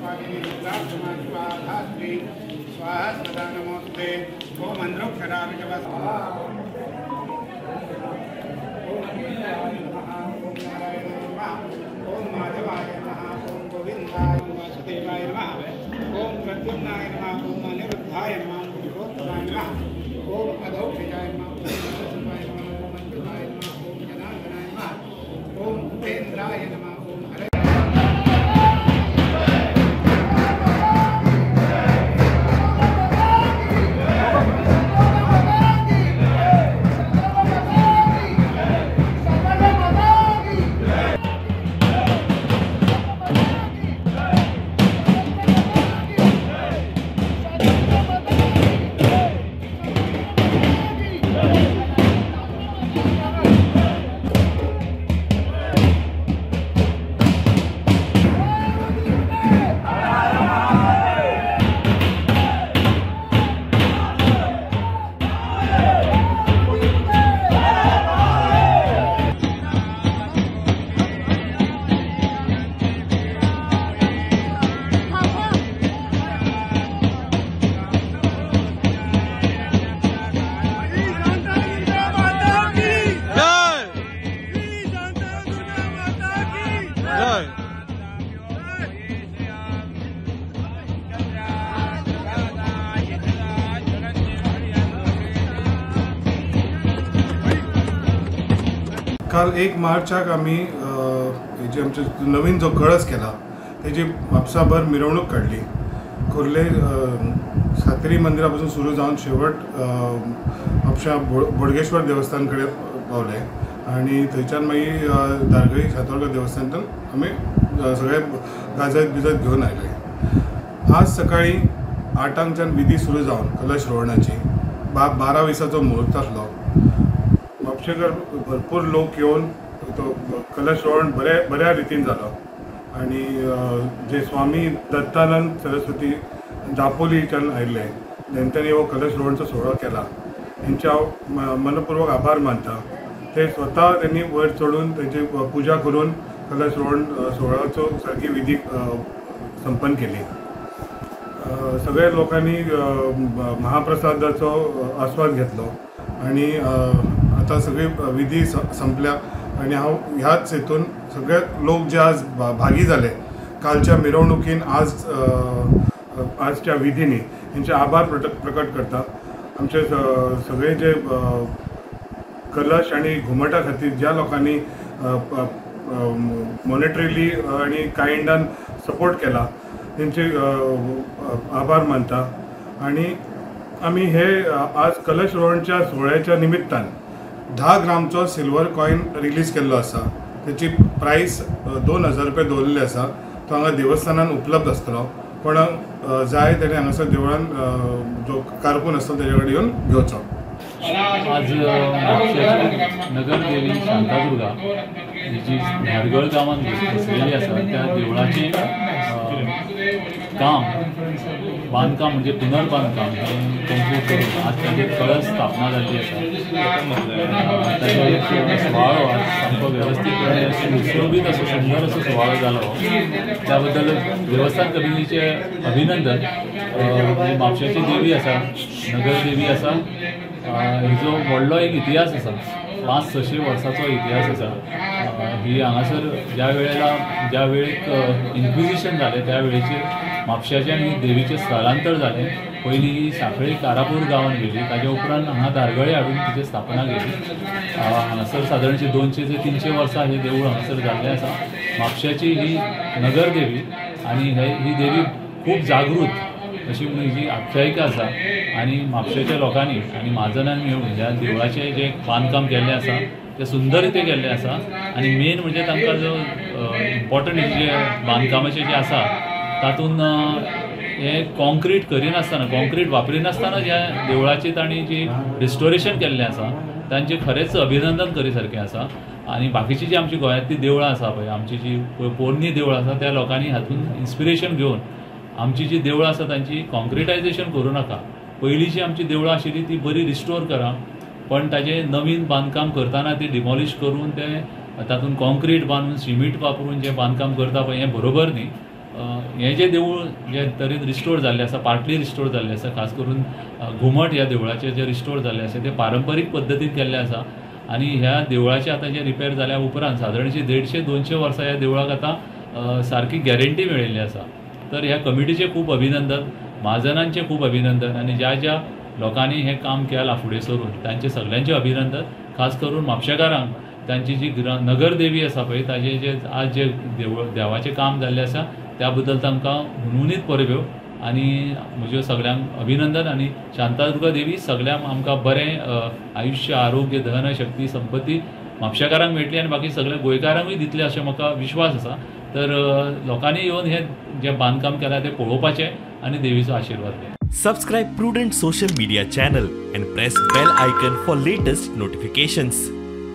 कपालिनी रुद्रा क्षमा शिवा धात्री स्वाहा सदा नमोस्तुते। ओम अंध्रोक्षराविषव स्वाहा। ओम अग्निराय नमः। ओम नारायणाय नमः। ओम माधवाय नमः। ओम गोविंदाय वासुदेवाय नमः। ओम प्रद्युम्नाय नमः। ओम अनिरुद्धाय नमः। पुरुषोत्तमाय नमः। ओम अधोक्षजाय नमः। ओम नरसिंहाय नमः। ओम अच्युताय नमः। ओम जनार्दनाय नमः। ओम उपेंद्राय नमः। ओम हरे। काल 1 मार्चाक आमी जे आमचे नवीन जो कळस केला तेजी म्हापसाभर मिरवणूक काडली। खोर्ले सातेरी मंदिरा पासून सुरू जावन शेवट म्हापशा बोडगेश्वर देवस्थान कडेन पावले आनी थंयच्यान मागीर धारगळी सातोर्गा देवस्थानांतल्यान आमी सगळे गाजत बिजत घेवन आयले। आज सकाळी 8आंकच्यान विधी सुरू जावन कलश रोवणाची 12:20 मुहूर्त आसलो। म्हापशेकर भरपूर लोक येवन तो कलश रोवण बऱ्या रितीन जालो आनी जे स्वामी दत्तानंद सरस्वती दापोलीच्यान आयिल्ले तेंच्यांनी हो कलश रोवणचो सुवाळो केला। तेंचे हांव मनपूर्वक आभार मानता। ते स्वता तेंणी वयर चडून तेंची पुजा करून कलश रोवण सुवाळ्याचो सारकी विधी संपन्न केली। सगळ्या लोकांनी महाप्रसादाचो आस्वाद घेतलो आनी आतां सगळी विधी संपल्या आनी हांव ह्याच हेतून सगळे लोक जे आज भागी जाले कालच्या मिरवणुकीन आज आजच्या विधींनी हेंचे आभार प्रकट करता। आमचे सगळे जे कलश आनी घुमटा खातीर ज्या लोकांनी मॉनिटरीली आनी कायंडान सपोर्ट केला तेंचे आभार मानता। आनी आमी हे आज कलश रोवणच्या सुवाळ्याच्या निमित्तान 10 ग्रामचो सिल्वर कॉयन रिलीज केल्लो आसा। तेची प्रायस 2000 रुपये दवरिल्ली आसा। तो हांगा देवस्थानान उपलब्ध आसतलो। कोणाक जाय तेणे हांगासर देवळान जो कारकून आसता तेजे कडेन येवन घेवचो। आज नगरदेवी शांतादुर्गा जी धारगळ गांवांत बसलेली आसा त्या देवळाचें काम बांदकाम म्हणजे पुनर्बांदकाम हें कंप्लीट करून आज ताजेर कळस स्थापना जाल्ली आसा। ताजो एक सुवाळो आज सामको वेवस्थीतपणे सुशोभीत असो सुंदर असो सुवाळो जालो। त्या बद्दल देवस्थान कमिटीचें अभिनंदन। म्हापशेची देवी आसा, नगरदेवी आसा, हिजो व्हडलो एक इतिहास आसा, 500-600 वर्साचो इतिहास आसा। ही हांगासर ज्या वेळेला ज्या वेळेक इन्क्विजिशन जालें त्या वेळेचेर म्हापशाचें आनी देवीचें स्थलांतर जालें। पयलीं ही सांखळी कारापूर गांवांत गेली, ताज्या उपरांत हांगा धारगळे हाडून तिची स्थापना केली। हांगासर सादारणशी 200 ते 300 वर्सां हें देवूळ हांगासर जाल्लें आसा। म्हापशाची ही नगरदेवी आनी ही देवी खूब जागृत अशी म्हणून ही आख्यायिका आसा आनी म्हापशेच्या लोकांनी आनी म्हाजनांनी मेळून ह्या देवळाचें जें बांदकाम केल्लें आसा तें सुंदर रितीन केल्लें आसा। आनी मेन म्हणजे तांकां जो इम्पॉर्टंट जे बांदकामाचें जें आसा तातूंत हें कॉन्क्रीट करिनासतना, कॉन्क्रीट वापरिनासतना ह्या देवळाची तांणी जी रिस्टोरेशन केल्लें आसा तांचें खरेंच अभिनंदन करी सारकें आसा। आनी बाकीची जी आमची गोंयांतली देवळां आसा पळय, आमची जी पोरणी देवळां आसा त्या लोकांनी हातूंत इन्स्पिरेशन घेवन आमची जी देवळां आसा तांची कॉन्क्रिटायजेशन करूं नाका। पयलींची जी आमची देवळां आशिल्ली ती बरी रिस्टोर करा, पण ताजें नवीन बांदकाम करतना ती डिमॉलिश करून ते तातूंत कॉन्क्रीट बांदून सिमीट वापरून जें बांदकाम करता पळय हें बरोबर न्ही। हें जें देवूळ जे तरेन रिस्टोर जाल्लें आसा, पार्टली रिस्टोर जाल्लें आसा, खास करून घुमट ह्या देवळाचें जें रिस्टोर जाल्लें आसा तें पारंपरीक पद्दतीन केल्लें आसा. आनी ह्या देवळाचें आतां जें रिपेर जाल्या उपरांत सादारणशी 150-200 वर्सां ह्या देवळाक आतां सारकी गॅरंटी मेळिल्ली आसा. तर ह्या कमिटीचें खूब अभिनंदन, म्हाजनांचें खूब अभिनंदन आनी ज्या ज्या लोकांनी हें काम केलां फुडें सरून तांचें सगल्यांचें अभिनंदन. खास करून म्हापशेकारांक तांची जी नगरदेवी आसा पळय ताजें जे आज जे देवाचें काम जाल्लें आसा त्या बद्दल तांकां हुनहुनीत परब्यो आनी म्हज्यो सगल्यांक अभिनंदन. आनी शांतादुर्गा देवी सगल्यांक आमकां बरें आयुश्य, आरोग्य, धन, शक्ती, संपत्ती म्हापशेकारांक मेळटली आनी बाकी सगल्या गोंयकारांकूय दितले अशें म्हाका विश्वास आसा. तर लोकांनी येवन हें जें बांदकाम केलां तें पळोवपाचें आनी देवीचो आशिर्वाद घेवचो. Subscribe Prudent social media channel and press bell icon for latest notifications.